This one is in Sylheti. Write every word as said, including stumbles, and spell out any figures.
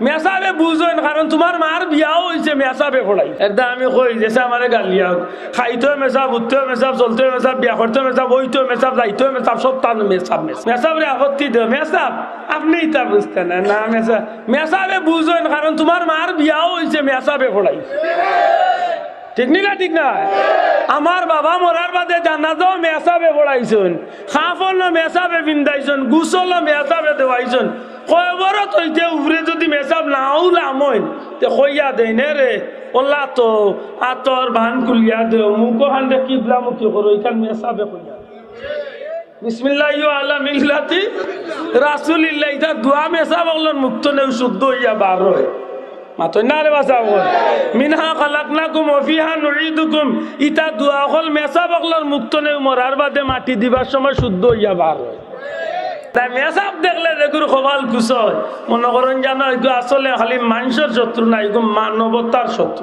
মেসাবে বুঝইন, কারণ তুমার মার বিয়াও অইছে মেসাবে পড়াই। এরদা আমি কই, যেসে আমারে গালিয়া, খাইতেও মেসাব, উঠতেও মেসাব, চলতেও মেসাব, বিয়া করতেও মেসাব, অইতেও মেসাব, যাইতেও মেসাব, সবতা মেসাব, মেসাব। মেসাবরে আপত্তি দেও, মেসাব, আপনে ইতা বুঝতা না, না মেসাব। মেসাবে বুঝইন, কারণ তুমার মার বিয়াও অইছে মেসাবে পড়াই। ঠিক নি না, ঠিক না? আমার বাবা মরার বাদে জানাজাও মেসাবে পড়াইছইন, কাফনও মেসাবে পিন্দাইছইন, গোসলও মেসাবে দেওয়াইছইন। কবরো থইতে উপরে যুদি মেসাব নাও লামইন, তে কইয়া দেইন, "এ রে, অলা তো আতর বান খুলিয়া দেও, মুখো খানরে কিবলামুখী করো", ইখান মেসাবে কইয়া দেইন। বিসমিল্লাহি ওয়া আলা মিল্লাতি রাসূলিল্লাহ, ইতা দোয়া মেসাব অকলর মুখ তনেউ শুদ্ধ অইয়া বার অয়। মাতইন না রে বাছা অকল। মিনহা খালাকনাকুম ওয়া ফিহা নুঈদুকুম, ইতা দোয়া অকল মেসাব অকলর মুখ তনেউ মরার বাদে মাটি দিবার সময় শুদ্ধ অইয়া বার অয়। তাই মেসাব দেখলে যেগুর কপাল খুশ অয়, মনো করইন জানো এগু আসলে খালি মানষর শত্রু না, এগু মানবতার শত্রু।